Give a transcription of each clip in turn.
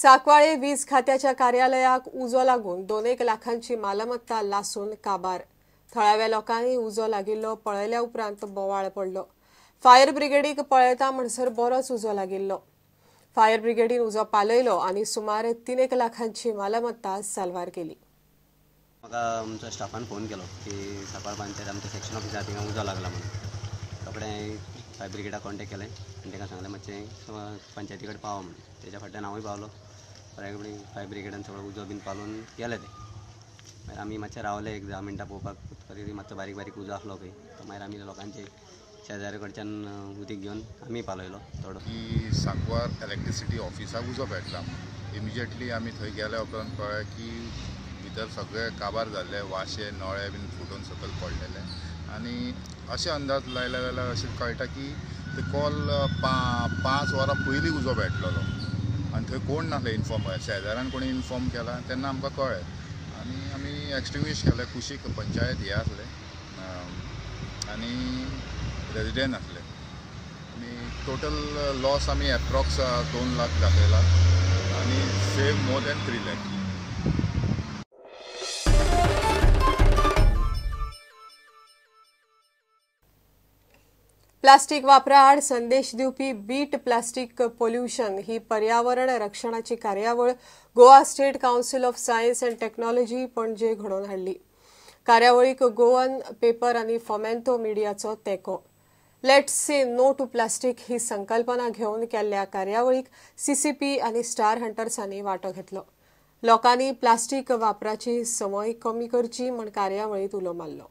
सांकवाळे वीज खात्याच्या कार्यालयाक उजो लागून 2 लाखांची मालमत्ता लासून काबार. थळाव्या लोकांनी उजो लागिल्लो पळयल्या उपरांत बोवाळ पडलो. फायर ब्रिगेडीक पळयता म्हणसर बरोच उजो लागिल्लो. फायर ब्रिगेडीन उजो पालयलो आनी सुमार 3 लाखांची मालमत्ता साल्वार केली. म्हाका आमच्या स्टाफान फोन केलो की सांकवाळ पंचायत आमच्या सेक्शन ऑफिसार थिंगा उजो लागला म्हणून. कपडे फायर ब्रिगेडाक कॉन्टेक्ट केलें आनी तांकां सांगलें मातशें पंचायती कडेन पावा म्हणून. तेच्या फाटल्यान हांवूय पावलो. परत फायर ब्रिगेडान सगळो उजो बीन पालोवन गेले ते. मागीर आमी मातशे रावले एक 10 मिनटां पळोवपाक. तरी मातसो बारीक बारीक उजो आसलो पळय तो मागीर आमी लोकांचे शेजारी कडच्यान उदीक घेवन आमी पालयलो थोडो. की सांकवाळ इलेक्ट्रिसिटी ऑफिसाक उजो पेटला. इमिजिएटली आमी थंय गेल्या उपरांत कळ्ळें की भितर सगळे काबार जाल्ले, वाशे नळे बीन फुटून सकयल पडलेले. आनी अशें अंदाज लायले जाल्यार अशें कळटा की ते कॉल 5 वरां पयलीं उजो पेटलेलो आनी थंय कोण नासले इन्फॉर्म. शेजाऱ्यान कोणी इन्फॉर्म केला तेन्ना आमकां कळ्ळें आनी आमी एक्सटिंग्विश केलें. कुशीक पंचायत हे आसले आनी रेजिडेंट आसले. आनी टोटल लॉस आमी एप्रॉक्स 2 लाख दाखयला आनी save more than 3 lakh. Plastic वापरा आड संदेश दिवपी बीट प्लास्टीक पोल्युशन ही पर्यावरण रक्षणाची कार्यावळ Goa state council of science and technology Panaji घडोवन हाडली. कार्यावळीक गोवन पेपर आनी फोमेंतो मिडियाचो तेंको. Let's say no to plastic ही संकल्पना घेवन केल्ल्या कार्यावळीक सीसीपी आनी स्टार हंटर्सांनी वांटो घेतलो. लोकांनी प्लास्टीक वापराची संवय कमी करची म्हूण कार्यावळींत उलो मारलो.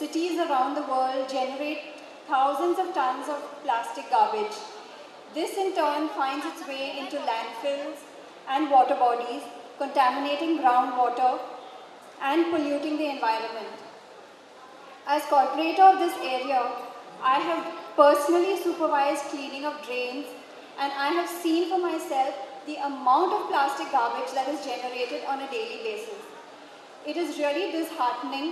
Cities around the world generate thousands of tons of plastic garbage. This in turn finds its way into landfills and water bodies, contaminating groundwater and polluting the environment. As corporator of this area, I have personally supervised cleaning of drains and I have seen for myself the amount of plastic garbage that is generated on a daily basis. It is really disheartening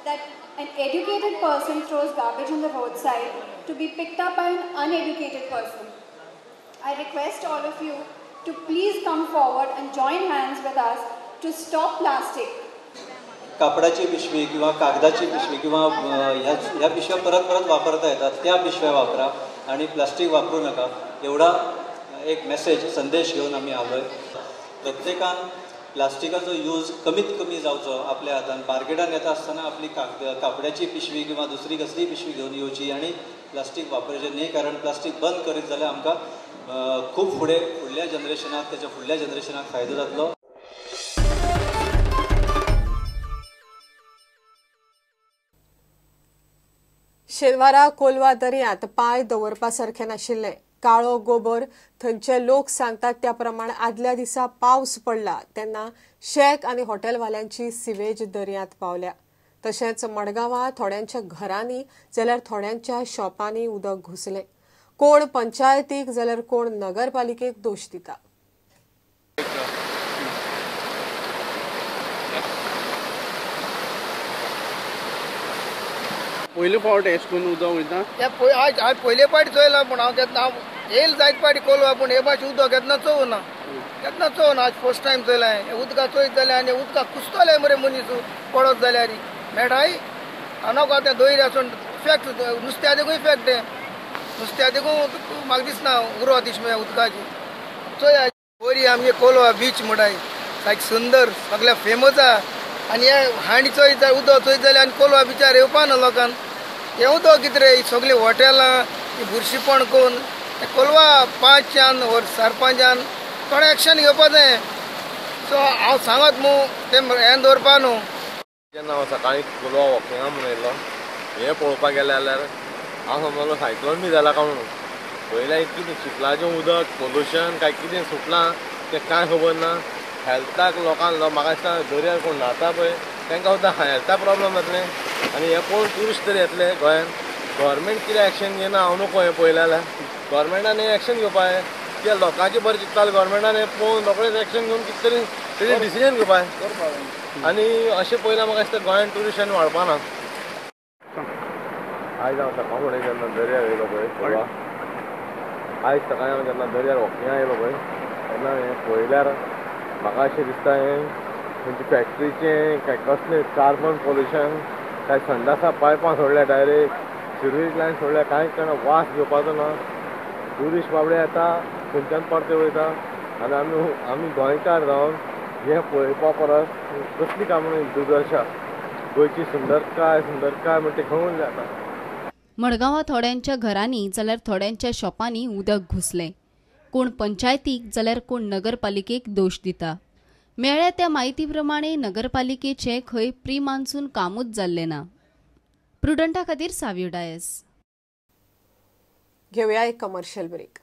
that an educated person throws garbage on the roadside to be picked up by an uneducated person. I request all of you to please come forward and join hands with us to stop plastic. कापडाची पिशवी किंवा कागदाची पिशवी किंवा ह्या पिशव्या परत परत वापरता येतात त्या पिशव्या वापरा आणि प्लास्टिक वापरू नका एवढा एक मेसेज संदेश घेवन आमी आलोय. प्रत्येकान प्लास्टिकाचो यूज कमीत कमी जावचो. आपल्या हातान मार्केटान येता आसतना आपली कापडाची पिशवी किंवा दुसरी कसलीय पिशवी घेवन येवची आनी प्लास्टीक वापरचें न्ही, कारण प्लास्टीक बंद करीत जाल्यार आमकां खूब फुडें फुडल्या जनरेशनाक त्याच्या फुडल्या जनरेशनाक फायदो जातलो. शेनवारा कोलवा दर्यांत पांय दवरपा सारकें नाशिल्लें. काळो गोबर थंयचे लोक सांगतात त्या प्रमाण आदल्या दिसा पावस पडला तेन्ना शॅक आनी हॉटेलवाल्यांची सिवेज दर्यांत पावल्या. तशेंच मडगांवां थोड्यांच्या घरांनी जाल्यार थोड्यांच्या शॉपांनी उदक घुसलें. कोण पंचायतीक जाल्यार कोण नगरपालिकेक दोश दिता. पयले फावट एश करून उदक वयता. हांवें पयले फावट चोयला, पूण हांव केन्ना येयल जायत फावटी कोलवा, पूण हे भाशेन उदक केन्ना चोवना, केन्ना चोवना. आज फर्स्ट टायम चोयलां. हें उदकां चोयत जाल्यार आनी उदकां कुसतलें मरे मनीस पडत जाल्यार मेळटाय. हांव नाका तें दोयर आसून इफेक्ट नुस्त्या देखून इफेक्ट तें नुस्त्या देखून म्हाका दिसना उरत इशमें उदकाची. चोय बरी आमगे कोलवा बीच म्हणटाय सारकी सुंदर सगळ्या फेमस आहा. आनी हे हांडी चोयत जाल्यार उदक चोयत जाल्यार आनी कोलवा बिचार येवपा ना लोकांक. हें उदक कितें रे सगळीं हॉटेलां बुरशीपण करून कोलवा 5च्यान वर सरपंचान थोडें एक्शन घेवपा जाय. सो हांव सांगत मू तें हें दवरपा न्हू. जेन्ना हांव सकाळीं कोलवा वॉकिंगा म्हणून येयलो, हें पळोवपाक गेलें जाल्यार हांव समजलो सायक्लोन बी जाला काय म्हणून. पयल्यार कितें चिखलाचें उदक पोल्युशन काय कितें सुटलां तें कांय खबर ना. हेल्थाक लोकांक म्हाका दिसता दर्यार कोण न्हाता पळय तांकां सुद्दां हेल्थाक प्रोब्लम जातलें. आनी हे कोण ट्युरिस्ट तरी येतले गोंयान, गव्हर्मेंट कितें एक्शन घेना हांव न्हू खंय पळयलें जाल्यार गव्हर्मेंटान हें एक्शन घेवपा जाय. कित्याक लोकांचें बरें चिंतता गव्हर्मेंटान हें पळोवन रोखडेंच एक्शन घेवन कितें तरी तेजेर डिसिजन घेवपा जाय. आनी अशें पळयल्यार म्हाका दिसता गोंयान ट्युरिस्ट आनी वाडपा ना. आयज हांव सकाळ फुडें जेन्ना दर्यार येयलो पळय कोलवा, आयज सकाळी हांव जेन्ना दर्यार वॉकिंगाक येयलो पळय तेन्ना हें पळयल्यार म्हाका अशें दिसता हें खंयचे फॅक्ट्रीचें काय कसलें कार्बन पोल्युशन काय संडासा पायपां सोडल्या डायरेक्ट सिवरेज लायन सोडल्या, कांय कळना, वास घेवपाचो ना. ट्युरिस्ट बाबडे येता थंयच्यान परते वयता आनी आमी गोंयकार जावन हें पळोवपा परस कसली काय म्हणून दुर्दशा गोंयची सुंदरकाय सुंदरकाय म्हण ते खंय जाता. मडगांवां थोड्यांच्या घरांनी जाल्यार थोड्यांच्या शॉपांनी उदक घुसलें. कोण पंचायतीक जाल्यार कोण नगरपालिकेक दोश दिता. मेळ्ळ्या त्या म्हायती प्रमाणे नगरपालिकेचें खंय प्री मान्सून कामूच जाल्लें ना. प्रुडंटा खातीर सावियो डायस. घेवया एक कमर्शियल ब्रेक.